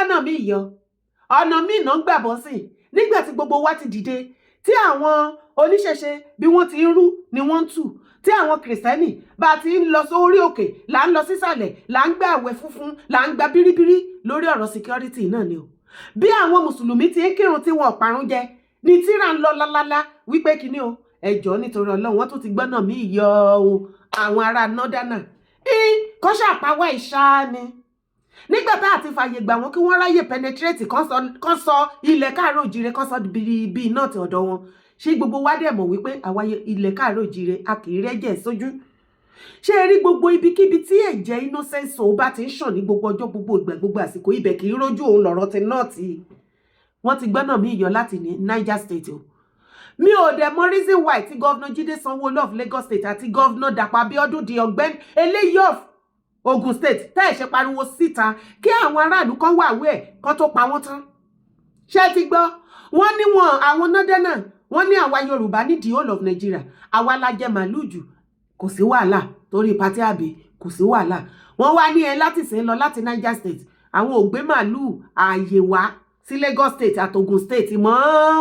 Gbọ́nà míì yọ, ọ̀nà míì náà ń gbà bọ́ sí. Nígbà tí gbogbo wa ti dìde, tí àwọn oníṣẹ̀ṣe bí wọ́n ti ń rú ni wọ́n ń tù, tí àwọn Kìrìsìtẹ́nì bá ti ń lọ sórí òkè, là ń lọ sísàlẹ̀, là ń gbà àwẹ̀ funfun, là ń gba bíríbírí lórí ọ̀rọ̀ security náà ni o. Bí àwọn Mùsùlùmí ti ń kírun tí wọn ò parun jẹ ní tíra ń lọ lálálá wípé kíní o. Ẹjọ́, nítorí Ọlọ́run, wọ́n tún ti gbọ́nà míì yọ o. Àwọn ará northerner kọ́ ṣàpáwá ìṣá ni nígbà tá a ti fààyè gbà wọ́n kí wọ́n ráyè penetrate, kán sọ ilẹ̀ Káàárọ̀ Òjìrè, kán sọ bíi náà ti ọ̀dọ̀ wọn. Ṣé gbogbo wa dẹ̀ mọ̀ wípé àwa ilẹ̀ Káàárọ̀ Òjìrè, a kì í rẹ́jẹ̀ sójú? Ṣé ẹ rí gbogbo ibikíbi tí ẹ̀jẹ̀ innocent soul bá ti ń ṣàn ní gbogbo ọjọ́, gbogbo ìgbà, gbogbo àsìkò, ibẹ̀ kì í rójú. Òun lọ̀rọ̀ ti náà ti wọ́n ti gbọ́nà míì yọ láti ní Niger State o. Mi ò dẹ̀ mọ reason why tí Governor Jídé Sanwó-Olú of Lagos State àti Governor Dàpọ̀ Abíọ́dún di ọ̀gbẹ́ni eléyìí of Ogun State tẹ́ ẹ̀ ṣe pariwo síta kí àwọn aráàlú kan wà wẹ̀ kán tó pa wọ́n tán. Ṣé ẹ ti gbọ́? Wọ́n ní wọn, àwọn northerner, wọ́n ní àwa Yorùbá ní the whole of Nigeria, àwa la jẹ màálù jù. Kò sí wàhálà torí party àbí kò sí wàhálà. Wọ́n wá ní ẹ láti sìn lọ láti Niger State, àwọn ò gbé màálù ààyè wá sí Lagos State àti Ogun State mọ́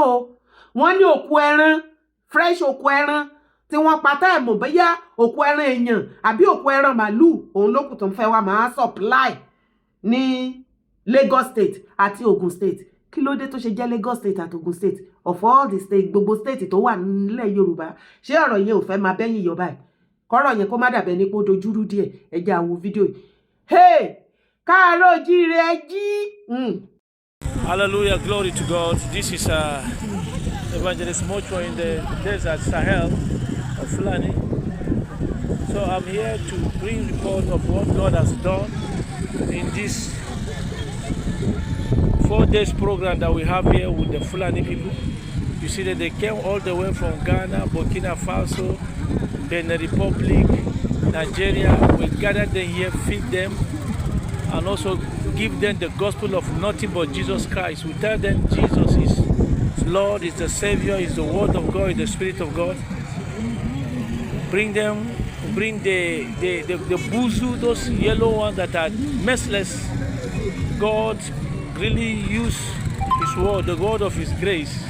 o. Wọ́n ní òkú ẹran, fresh òkú ẹran tí wọ́n pa, tá ẹ̀ mọ̀ bóyá òkú ẹran èèyàn àbí òkú ẹran màálù, òun ló kù tó ń fẹ́ wá máa supply ní Lagos State àti Ogun State. Kí ló dé tó ṣe jẹ́ Lagos State àti Ogun State of all the state, gbogbo state tó wà nílẹ̀ Yorùbá? Ṣé ọ̀rọ̀ yẹn ò fẹ́ máa bẹ́yìn yọ báyìí? Kọ́rọ̀ yẹn kó má dàbẹ́ ní pé ó dojúrú díẹ̀. Ẹ jẹ́ á wo fídíò yìí. Hey, káàárọ̀ ojíire, ẹ jí. Hallelujah, glory to God. This is Evangelist Mocho in the desert Sahel of Fulani. So I'm here to bring report of what God has done in this 4 days program that we have here with the Fulani people. You see that they came all the way from Ghana, Burkina Faso, Benin Republic, Nigeria. We gathered them here, feed them, and also give them the gospel of nothing but Jesus Christ. We tell them Jesus is Lord, is the Savior, is the Word of God, is the Spirit of God. Bring them, bring the buzu, those yellow ones that are merciless. God really use His word, the word of His grace,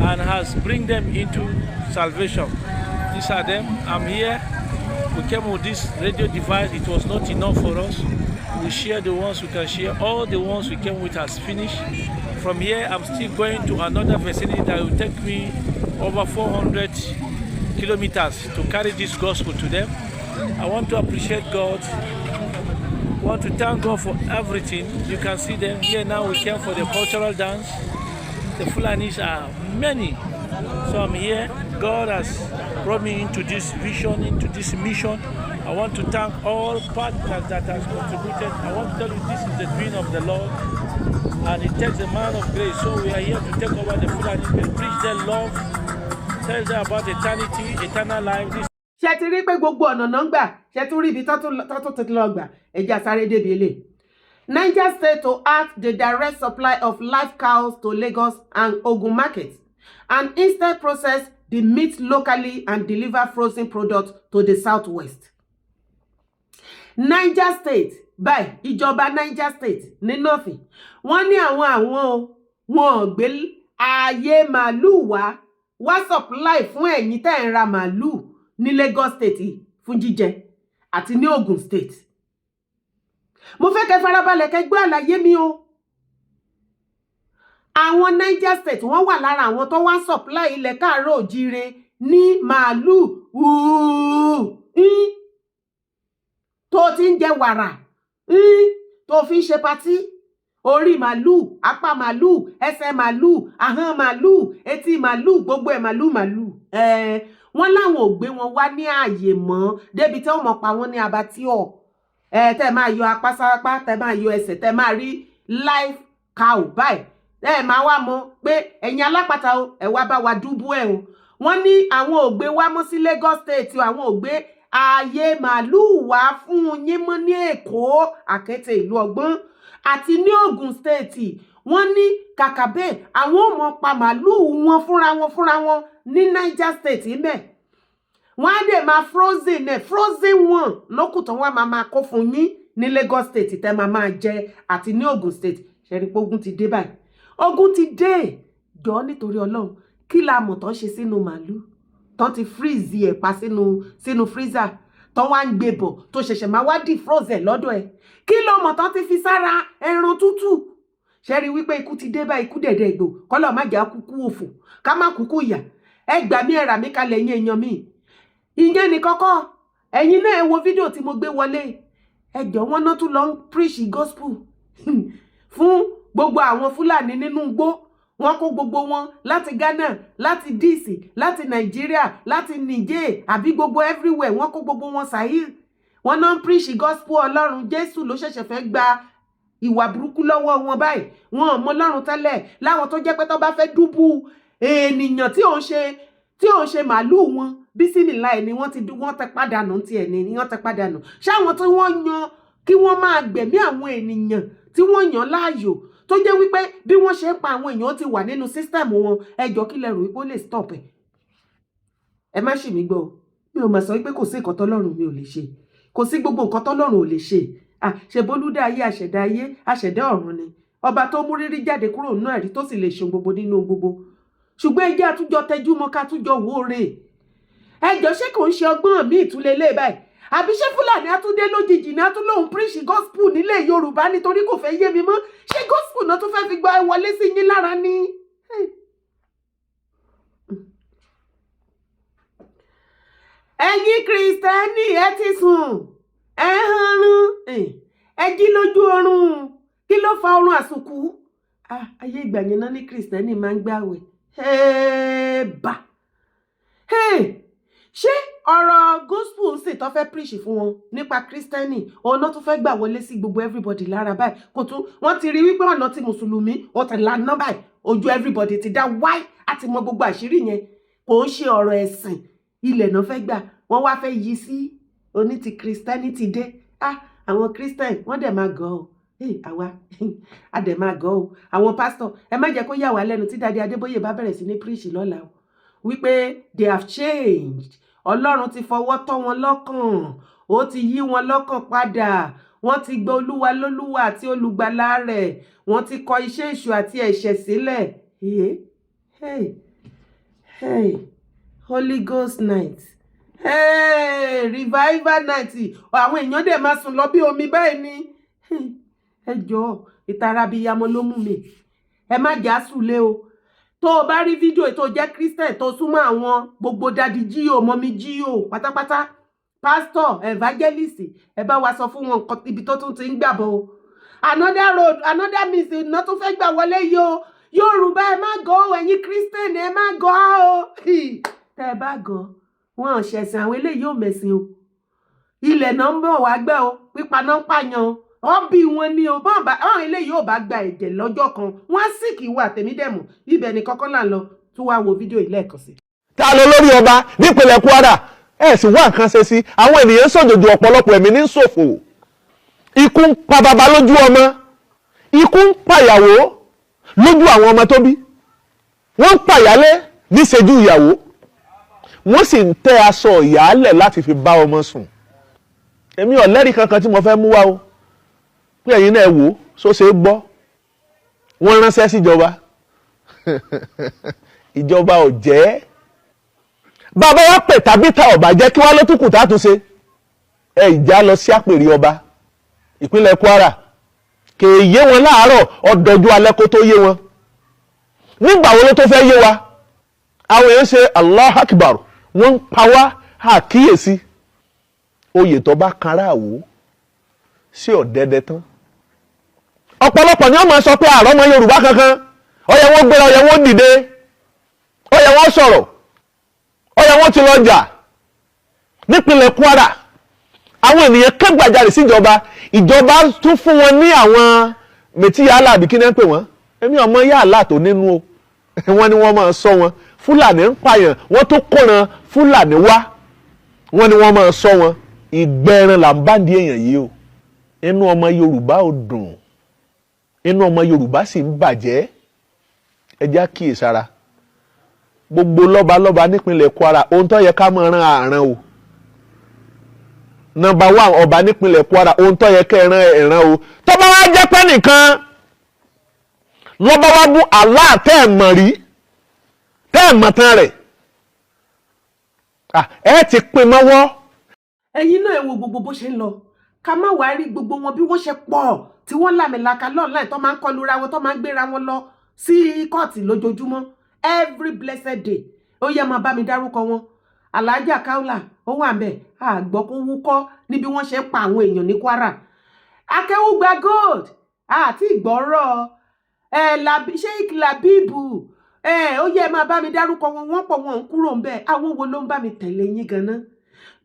and has bring them into salvation. These are them. I'm here. We came with this radio device. It was not enough for us. We share the ones we can share. All the ones we came with has finished. From here, I'm still going to another vicinity that will take me over 400 kilometers to carry this gospel to them. I want to appreciate God. Want to thank God for everything. You can see them here now. We came for the cultural dance. The Fulanis are many. So I'm here. God has brought me into this vision, into this mission. I want to thank all partners that has contributed. I want to tell you this is the dream of the Lord. And it takes a man of grace. So we are here to take over the Fulani, preach their love, tell them about eternity, eternal life. This Ṣe ti rí pé gbogbo ọ̀nà náà ń gbà? Ṣe tún rí ibi tó tún ti lọ gbà? Ẹ jẹ́ á sáré débi ilé. Niger State to add the direct supply of live cows to Lagos and Ogun markets and instead process the meat locally and deliver frozen products to the southwest. Niger State báyìí, ìjọba Niger State ní north, wọ́n ní àwọn o, wọn ò gbé ààyè màálùú wá supply fún ẹ̀yin tẹ́ ń ra màálùú ní Lagos State fún jíjẹ àti ní Ogun State. Mo fẹ́ kẹ́ farabalẹ̀ kẹ́ gbọ́ àlàyé mi o. Àwọn Niger State, wọ́n wà lára àwọn tó wá supply ilẹ̀ Káàárọ̀ Òjíire ní màálùú tó ti ń jẹ wàrà, tó fi ń ṣe party. Orí màálùú, apá màálùú, ẹsẹ̀ màálùú, ahọ́n màálùú, etí màálùú, gbogbo ẹ̀ màálùú màálùú. Wọ́n láwọn ò gbé wọn wá ní ààyè mọ́ débi tí wọ́n mọ̀ pa wọ́n ní abattoir ẹ, tẹ́ máa yọ apá sápá, tẹ́ máa yọ ẹsẹ̀, tẹ́ máa rí live cow báyìí, ẹ máa wá mọ̀ pé ẹ̀yin alápàtà o, ẹ wá bá wa dúbú ẹ̀ o. Wọ́n ní àwọn ò gbé wá mọ́ sí Lagos State o, àwọn ò gbé ààyè màálùú wá fún yín mọ́ ní Èkó àkété ìlú ọgbọ́n àti ní Ogun State. Wọ́n ní kàkà bẹ́ẹ̀, àwọn ò mọ̀ pa màálùú wọn fúnra wọn ní Niger State ńbẹ̀. Wọ́n á dẹ̀ máa frozen ẹ̀, frozen one lókùn tó wọ́n máa máa kó fún yín. Ní Lagos State tẹ́ máa máa jẹ àti ní Ogun State. Ṣe rí pé ogun ti dé báyìí? Ogun ti dé. Jọ, nítorí Ọlọ́run, kí la mọ̀ tán ṣe sínú màálù tán ti freeze ẹ̀ pa sínú freezer, tán wá ń gbé bọ̀, tó ṣẹ̀ṣẹ̀ máa wá defroze ẹ̀ lọ́dọ̀ ẹ̀? Kí ló mọ̀ tán ti fi sára ẹran tútù? Ṣe rí wípé ikú ti dé bá ikú dẹ̀dẹ̀ ìgbò? Kọ́lọ̀ má jà kúkú òfò, ká má kúkú ìyà. Ẹ gbà mí, ẹ rà mí kalẹ̀, ẹ̀yin èèyàn mi. Ìyẹn ní kọ́kọ́. Ẹ̀yin náà, ẹ wo fídíò tí mo gbé wọlé. Ẹ jọ, wọn náà tún lọ ń preach gospel fún gbogbo àwọn Fúlàní nínú igbó. Wọ́n kó gbogbo wọn láti Ghana, láti DC, láti Nàìjíríà, láti Niger, àbí gbogbo everywhere. Wọ́n kó gbogbo wọn Sahel. Wọ́n náà ń preach gospel. Ọlọ́run Jésù ló ṣẹ̀ṣẹ̀ fẹ́ gba ìwà burúkú lọ́wọ́ wọn báyìí. Wọn ò mọ Ọlọ́run tẹ́lẹ̀. Láwọn tó jẹ́ pé tó bá fẹ́ dúbú ènìyàn tí òun ṣe màálùú wọn, bísímìláì ni wọ́n ti wọ́n tẹ pàdánù tiẹ̀ ni wọ́n tẹ pàdánù. Ṣáwọn tí wọ́n yan kí wọ́n máa gbẹ̀mí àwọn ènìyàn tí wọ́n yàn láàyò, tó jẹ́ wípé bí wọ́n ṣe ń pa àwọn èèyàn ti wà nínú system wọn, ẹjọ́, kí lẹ rò wípé ó lè stop ẹ̀? Ẹ má ṣì mí gbọ́ o. Mi ò mà sọ wípé kò sí nǹkan tọ́lọ́run mi ò lè ṣe. Kò sí gbogbo nǹkan tọ́lọ́run ò lè ṣe. Ṣe bólúdá ayé, àṣẹ̀dá ayé, àṣẹ̀dá ọ̀run ni, ọba tó mú rírí jáde kúrò nínú ẹ̀rí, tó sì lè ṣe gbogbo nínú gbogbo. Ṣùgbọ́n ẹ jẹ́ àtúnjọ tẹjú mọ́, ká túnjọ wò ó rè. Ẹjọ́, ṣé kò ń ṣe ọgbọ́n mi ìtúlẹ̀ lé báyìí? Àbí ṣé Fúlàní àtúndé lójijì ní àtúnlóhùn preach gospel nílẹ̀ Yorùbá? Nítorí kò fẹ́ yé mi mọ́. Ṣé gospel náà tún fẹ́ fi gba wọlé sí yín lára ni? Ẹ̀yin Kristẹni, ẹ ti sùn, ẹ hanrun, ẹ jí lójú oorun. Kí ló fa oorun àsùnkú? Ayé ìgbà yẹn náà ní Kristẹni máa ń gbààwẹ̀. Bà, ṣé ọ̀rọ̀ gospel sì tó fẹ́ preach fún wọn nípa Kristẹni, ọ̀nà tó fẹ́ gbà wọlé sí gbogbo everybody lára báyìí? Kò tún wọ́n ti rí wípé ọ̀nà tí mùsùlùmí ó ti lànà báyìí, ojú everybody ti dá wáì àti mọ gbogbo àṣírí yẹn. Kò ń ṣe ọ̀rọ̀ ẹ̀sìn, ilẹ̀ náà fẹ́ gbà. Wọ́n wá fẹ́ yí sí oní ti Christianity dé. Ah, àwọn Christian, wọ́n dẹ̀ máa gọ̀ ọ́. Àwa a dẹ̀ máa gọ̀ ọ́. Àwọn pásítọ̀, ẹ má jẹ́ kó yà wá lẹ́nu tí Daddy Adébóyè bá bẹ̀rẹ̀ sí ní preach lọ́la o, wípé they have changed, Ọlọ́run ti fọwọ́ tọ́ wọn lọ́kàn, ó ti yí wọn lọ́kàn padà, wọ́n ti gba Olúwa lólúwa àti olùgbàlà rẹ̀, wọ́n ti kọ iṣẹ́ èṣù àti ẹ̀ṣẹ̀ sílẹ̀. Hey, hey, hey. Holy Ghost night, hey, revival night. Àwọn èèyàn dẹ̀ máa sùn lọ bí omi báyìí ni. Ẹ jọ̀ọ́, ìtara abiyamọ ló mú mi. Ẹ má jà sùlé o. Tó o bá rí fídíò, tó jẹ́ Christian, tó súnmọ́ àwọn gbogbo Daddy G.O, Mummy G.O pátápátá, pastor, evangelist, ẹ bá wa sọ fún wọn nǹkan ibi tó tún ti ń gbàbọ̀ o. Another road, another means iná tún fẹ́ gbà wọlé yìí o. Yorùbá, ẹ má gọ̀ o. Ẹ̀yin Christian, ẹ má gọ̀ o. Tẹ́ ẹ bá gọ̀, wọn ò ṣẹ̀sìn. Àwọn eléyìí ò mẹ̀sìn o. Ilẹ̀ náà ń bọ̀ wá gbẹ́ o. Pípa náà ń pààyàn o. Wọ́n bí wọn ní o. Bọ́n bá àwọn eléyìí ò bá gba ẹ̀jẹ̀ lọ́jọ́ kan, wọ́n á sì kì í wà. Tèmi dẹ̀mù ibẹ̀ ní kọ́kọ́ là ń lọ. Tún wá wo fídíò yìí lẹ́ẹ̀kan sí. Ta ló lórí ọba nípínlẹ̀ Kwara? Ẹ sì wá nǹkan ṣe sí. Àwọn ènìyàn sòjòjò, ọ̀pọ̀lọpọ̀ ẹ̀mí ní ṣòfò. Ikú ń pa bàbá lójú ọmọ, ikú ń pàyàwó lójú àwọn ọmọ tó bí, wọ́n ń pàyálé níṣẹ́jú ìyàwó, wọ́n sì ń tẹ́ aṣọ ìyáálẹ̀ láti fi bá ọmọ sùn. Èmi ò lẹ́rìí kankan tí mo fẹ́ mú wá o, pé ẹ̀yin náà wò ó só ṣe é gbọ́. Wọ́n ránṣẹ́ síjọba, ìjọba ò jẹ́. Bàbá wa pè tàbí ta ọ̀bà jẹ́ kí wá ló tún kù tá a tún ṣe. Ẹ ìjà lọ sí àpèrè ọba ìpínlẹ̀ Kwara, kè é yé wọn láàárọ̀ ọ̀dọ̀jú alẹ́ kó tó yé wọn. Nígbà wo ló tó fẹ́ yé wa? Àwọn èèyàn ṣe Allah Akbar, wọ́n ń pa wá àkíyèsí. Oyè tó bá kanra àwò sí ọ̀dẹ́dẹ́ tán. Ọ̀pọ̀lọpọ̀ ni wọ́n máa sọ pé àrọ́mọ Yorùbá kankan, ó yẹ wọ́n gbéra, ó yẹ wọ́n dìde, ó yẹ wọ́n sọ̀rọ̀, ó yẹ wọ́n ti lọ jà nípínlẹ̀ Kwara. Àwọn ènìyàn kẹ́gbàjarè síjọba, ìjọba tún fún wọn ní àwọn mẹtí yàrá, àbí kí ni wọ́n pè wọ́n? Èmi ọmọ yàrá tó nínú o. Wọ́n ní wọ́n máa sọ wọn. Fúlàní ń pààyàn, wọ́n tó kóran Fúlàní wá, wọ́n ní wọ́n máa sọ wọn. Ìgbẹ́ran là ń bá di èèyàn yìí o. Inú ọmọ Yorùbá ò dùn, inú ọmọ Yorùbá sì ń bàjẹ́. Ẹ jẹ́ á kíyèsára. Gbogbo lọ́balọ́ba nípínlẹ̀ Kwara, ohun tó yẹ ká máa ran àrùn o. Number one, ọba nípínlẹ̀ Kwara, ohun tó yẹ kẹ́ ẹ̀ràn ẹ̀ràn o. Tó bá wá jẹ́ pé nìkan lọ́ba wá bú Allah tẹ́ ẹ̀ mọ̀ rí, tẹ́ ẹ̀ mọ̀ tán rẹ̀, ẹ ti pín mọ́wọ́. Ẹ̀yin náà, ẹ wo gbogbo bó ṣe ń lọ. Ká má wàá rí gbogbo wọn bí wọ́n ṣe pọ̀ tí wọ́n làmìlaka online, tó máa ń kọlura wọn, tó máa ń gbéra wọn lọ sí kóòtù lójoojúmọ́, every blessed day. Ó yẹ máa bá mi dárúkọ wọn. Alhaja Kaula, ó wà ńbẹ̀, àgbọ̀ kó wúkọ́ níbi wọ́n ṣe ń pa àwọn èèyàn ní Kwara. Akéwùgbà Gold àti ìgbọ́rọ̀ ẹ, Sheikh Labibu ẹ, ó yẹ máa bá mi dárúkọ wọn. Wọ́n pọ̀, wọn ń kúrò ńbẹ̀. Àwọn wo ló ń bá mi tẹ̀lé yín ganan?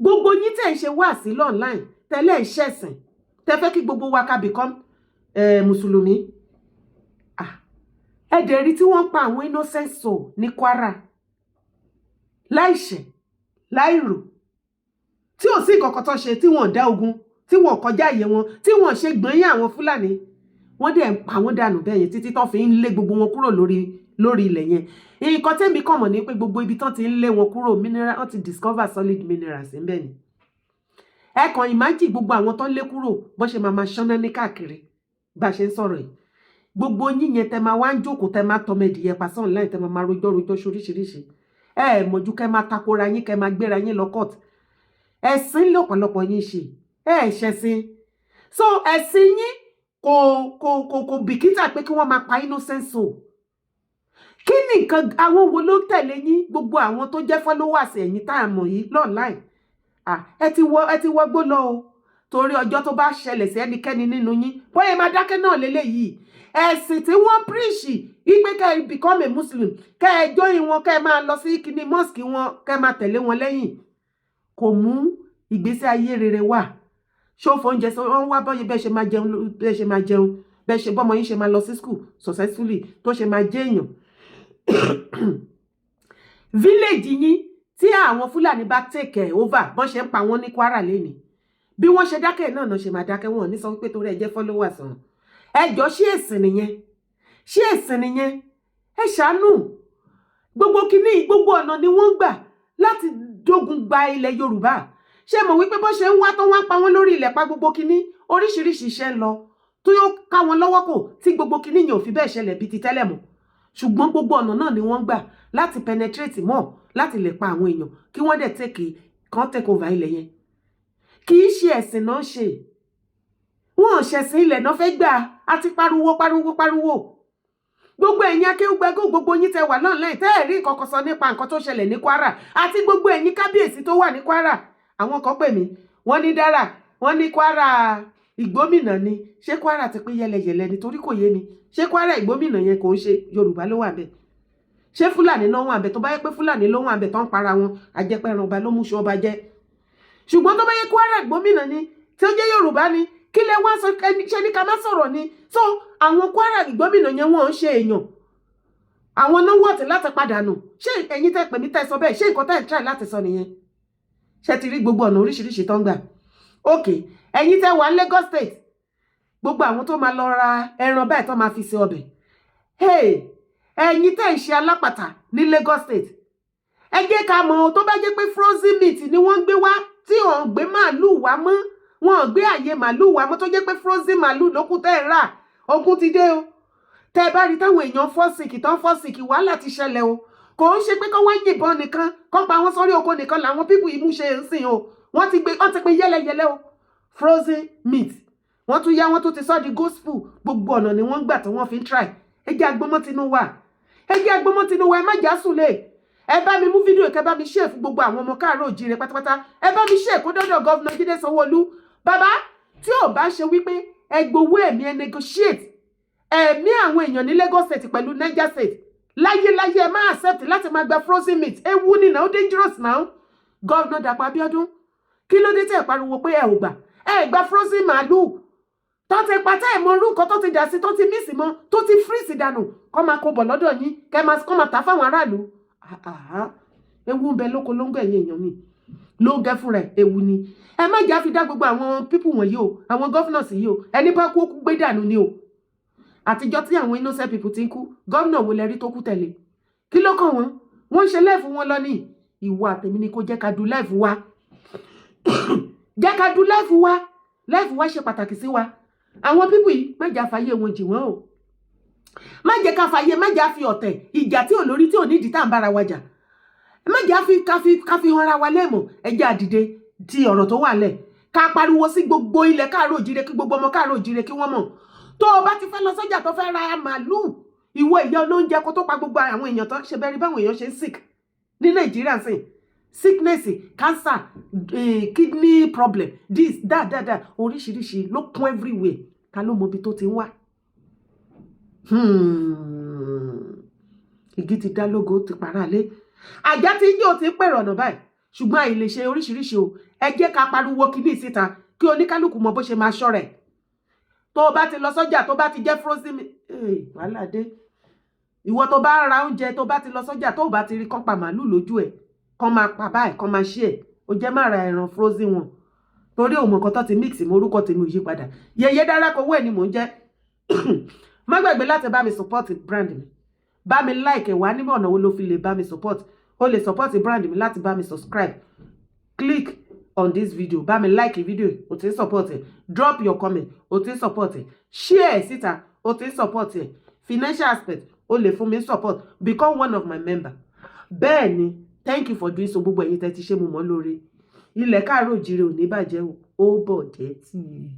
Gbogbo yín tẹ̀ ń ṣe wáàsí online, tẹ́lẹ̀ ń ṣẹ̀sìn, tẹ́ fẹ́ kí gbogbo wa ká become mùsùlùmí. Ẹ dẹ̀ rí tí wọ́n pa àwọn innocent soul ní Kwara láìṣẹ̀ láìrò, tí ò sí nǹkan kan tó ṣe, tí wọ́n dá ogun, tí wọ́n kọjá àyè wọn, tí wọ́n ṣe gbọ̀nyìn àwọn Fúlàní. Wọ́n dẹ̀ ń pa wọ́n dànù bẹ́ẹ̀ yẹn títí tán fi ń lé gbogbo wọn kúrò lórí ilẹ̀ yẹn. Nǹkan tẹ́mi kàn mọ̀ ní pé gbogbo ibi tán ti ń lé wọn kúrò, mineral, wọ́n ti discover solid minerals ńbẹ̀ ni. Ẹ kàn imagine gbogbo àwọn tó ń lé kúrò, bó ṣe máa máa ṣáná ní káàkiri bá a ṣe ń sọ̀rọ̀ yìí. Gbogbo yín yẹn, tẹ máa wá ń jókòó, tẹ máa tọmọ ẹdìyẹ pàṣẹ online, tẹ máa máa rojọ́ rojọ́ ṣoríṣiríṣi, ẹ ẹ mọ̀jú kẹ́ máa takora yín, kẹ́ máa gbéra yín lọ court. Ẹ̀sìn lọ́pọ̀lọpọ̀ yín ṣe, ẹ ẹ ṣẹ̀sìn. So ẹ̀sìn yín kò bìkítà pé kí wọ́n máa pa innocent soul. Kí ni nǹkan? Àwọn wo ló ń tẹ̀lé yín? Gbogbo àwọn tó jẹ́ followers ẹ̀yin tá a mọ̀ yìí online, ẹ ti wọgbó lọ o, torí ọjọ́ tó bá ṣẹlẹ̀ sí ẹnikẹ́ni nínú yín, bóyá ẹ máa dákẹ́ náà lélẹ́yìí. Ẹ̀sìn tí wọ́n preach wípé kẹ́ ẹ become a Muslim, kẹ́ ẹ join wọn, kẹ́ ẹ máa lọ sí kíní mosque wọn, kẹ́ ẹ máa tẹ̀lé wọn lẹ́yìn, kò mú ìgbésí ayé rere wá. Ṣófò oúnjẹ sọ wọ́n wá bọ́yẹ bẹ́ẹ̀ ṣe máa jẹun, bẹ́ẹ̀ ṣe máa jẹun, bẹ́ẹ̀ ṣe bọ́mọ yín ṣe máa lọ sí school successfully, tó ṣe máa jẹ́ èèyàn. Village yín, tí àwọn Fúlàní bá take over, bọ́n ṣe ń pa wọ́n ní Kwara lẹ́nìí, bí wọ́n ṣe dákẹ́ náà náà ṣe máa dákẹ́. Wọn ò ní sọ wípé torí ẹ jẹ́ followers wọn. Ẹ jọ, ṣé ẹ̀sìn nìyẹn? Ṣé ẹ̀sìn nìyẹn? Ẹ ṣàánú. Gbogbo kínní, gbogbo ọ̀nà ni wọ́n ń gbà láti dógun gba ilẹ̀ Yorùbá. Ṣé mọ̀ wípé bó ṣe ń wá tó wá ń pa wọ́n lórí ilẹ̀, pa gbogbo kínní, oríṣiríṣi iṣẹ́ ń lọ tó yóò ká wọn lọ́wọ́ kò tí gbogbo kínní yẹn ò fi bẹ́ẹ̀ ṣẹlẹ̀ bíi ti tẹ́lẹ̀ mọ́. Ṣùgbọ́n gbogbo ọ̀nà náà ni wọ́n ń gbà láti penetrate mọ́, láti lè pa àwọn èèyàn, kí wọ́n dẹ̀ take over ilẹ̀ yẹn. Kì í ṣe ẹ̀sìn náà ṣe, wọn ò ṣẹ̀sìn, ilẹ̀ náà fẹ́ gbà. Á ti pariwo pariwo pariwo. Gbogbo ẹ̀yin akéwùgbẹ́gò, gbogbo yín tẹ wà online, tẹ́ ẹ̀ rí nǹkan kan sọ nípa nǹkan tó ṣẹlẹ̀ ní Kwara, àti gbogbo ẹ̀yin kábíyèsí tó wà ní Kwara. Àwọn kan pè mí, wọ́n ní dára, wọ́n ní Kwara Ìgbómìnà ni. Ṣé Kwara ti pín yẹlẹyẹlẹ? Nítorí kò yé mi. Ṣé Kwara Ìgbómìnà yẹn kò ń ṣe Yorùbá ló wà bẹ́ẹ̀? Ṣé Fúlàní ló wà bẹ́ẹ̀? Tó bá yẹ pé Fúlàní ló wà bẹ́ẹ̀ tó ń para wọn, àjẹpẹ́ran ọba ló mú ṣu ọba jẹ. Ṣùgbọ́n tó bá yẹ Kwara Ìgbómìnà ni, tí ó jẹ́ Yorùbá ni, kí lẹ wá sọ? Ṣe ní ká má sọ̀rọ̀ ni? So àwọn Kwara Ìgbómìnà yẹn, wọ́n ń ṣe èèyàn, àwọn náà wọ̀tí láti padà nù. Ṣé ẹ̀yin tẹ́ pè mí, tẹ́ sọ bẹ́ẹ̀, ṣé nǹkan tẹ́ ń try láti sọ nìyẹn? Ṣé ti rí gbogbo ọ̀nà oríṣiríṣi tó ń gbà? Ok, ẹ̀yin tẹ́ wà ní Lagos State, gbogbo àwọn tó máa lọ ra ẹran báyìí tó máa fi ṣe ọbẹ̀, hey, ẹ̀yin tẹ́ ń ṣe alápàtà ní Lagos State, ẹ jẹ́ ká mọ̀. Tó bá jẹ́ pé frozen meat ni wọ́n ń gbé wá, tí wọ́n ń gbé màálù wá mọ́, wọ́n ò gbé àyè màálù wá mọ́, tó jẹ́ pé frozen màálù ló kù tẹ́ ẹ̀ rà, ogun ti dé o. Tẹ́ ẹ bá rí táwọn èèyàn fall sick tán fall sick, wàhálà ti ṣẹlẹ̀ o. Kò ń ṣe pé kọ́ wá yìnbọn nìkan, kọ́ pa wọ́n sórí oko nìkan làwọn people yìí mú ṣe ń sìn o. Wọ́n ti gbé, wọ́n ti pín yẹ́lẹyẹ̀lẹ́ o. Frozen meat, wọ́n tún yá, wọ́n tún ti sọ́ di gospel. Gbogbo ọ̀nà ni wọ́n ń gbà tí wọ́n fi ń try. Ẹ jẹ́ agbọ́mọ́ tinú wa, ẹ jẹ́ agbọ́mọ́ tinú wa, ẹ má jà sùn lè. Ẹ bá mi mú fídíò, kẹ bá mi share fún gbogbo àwọn ọmọ káàárọ̀ òjíire pátápátá. Ẹ bá mi share kó dọ́dọ̀ Governor Jídé Sanwó-Olú. Bàbá, tí ò bá ṣe wípé ẹ gbowó ẹ̀mí, ẹ negotiate ẹ̀mí àwọn èèyàn ní Lagos State pẹ̀lú Niger State, láyéláyé ẹ má accept láti máa gba frozen meat. Ewu ni now, dangerous now. Governor Dàpọ̀ Abíọ́dún, kí ló dé tẹ̀ pariwo pé ẹ ò gbà, ẹ gba frozen màálù tó ti pa, tẹ́ ẹ̀ mọ irú nǹkan tó ti dà sí, tó ti mix mọ́, tó ti freeze dànù, kọ́ máa kó bọ̀ lọ́dọ̀ yín, kẹ́ máa kọ́ máa tà fáwọn aráàlú? Ewu ń bẹ lóko lóńgọ̀. Ẹ̀yìn èèyàn mi ló ń gẹ́ fúnra ẹ̀, ewu ni. Ẹ má jà fi dá gbogbo àwọn people wọ̀nyí o, àwọn governors yìí o. Ẹni bá kú, ó kú gbé dànù ni o. Àtijọ́ tí àwọn innocent people ti ń kú, gómìnà wo lẹ rí tó kú tẹ̀lé? Kí ló kàn wọ́n? Wọ́n ń ṣe life wọn lọ ní. Ìwọ àtẹ̀mí ni kò jẹ́ ká du life wa. Jẹ́ ká du life wa. Life wa ṣe pàtàkì sí wa. Àwọn people yìí, má jẹ́ àfàyè wọn jì wọ́n o. Má jẹ́ ká fàyè, má jẹ́ àfi ọ̀tẹ̀, ìjà tí ò lórí, tí ò nídìí tá à ń bára wa jà, má jẹ́ àfi ká fi hanra wa lẹ́mọ̀. Ẹ jẹ́ àdìde ti ọ̀rọ̀ tó wà lẹ̀, ká pariwo sí gbogbo ilẹ̀ káàárọ̀ òjíire, kí gbogbo ọmọ káàárọ̀ òjíire kí wọ́n mọ̀. Tó o bá ti fẹ́ lọ sọ́jà, tó fẹ́ ra màálùú, ìwọ ìyá olóúnjẹ, kó tó pa gbogbo àwọn èèyàn tó ṣe bẹ́ẹ̀ rí báwọn èèyàn ṣe ń sick ní Nàìjíríà sìn, sickness, cancer, kidney problem, this, that, that, that, oríṣiríṣi ló kún everywhere. Ta ló mọ ibi tó ti ń wá? Igi ti dá lógo, ti para lé àjá tí yóò ti pèrò ọ̀nà báyìí, ṣùgbọ́n àìlè ṣe oríṣiríṣi o. Ẹ jẹ́ ká pariwo kíní síta, kí oníkálukú mọ bó ṣe máa ṣọ́ rẹ̀. Tó o bá ti lọ sọ́jà, tó bá ti jẹ́ frozen, wàhálà dé. Ìwọ tó bá ra oúnjẹ, tó bá ti lọ sọ́jà, tó o bá ti rí kán pa màálù lójú ẹ̀, kán máa pa báyìí, kán máa ṣí ẹ̀, ó jẹ́ má ra ẹran frozen wọn, torí òun mọ̀ọ́kan tó ti mix mọ́. Orúkọ tèmi ò yí padà, Yèyé Dára kowó ẹ̀ ni mò ń jẹ́. Má gbàgbé láti bá mi support brand mi. Bá mi like wá. Níbi ọ̀nà wo ló fi lè bá mi support? O lè support brand mi láti bá mi subscribe, click on this video, bá mi like video, o ti ń support ẹ. Drop your comment, o ti ń support ẹ. Share síta, o ti ń support ẹ. Financial aspect, o lè fún mi support, become one of my member. Bẹ́ẹ̀ ni, thank you for doing so. Gbogbo ẹ̀yin tẹ́ ti ṣe, mo mọ̀ lóore. Ilẹ̀ káàárọ̀ òjìrè ò ní bàjẹ́ o. Ó bọ̀ jẹ́ tì í.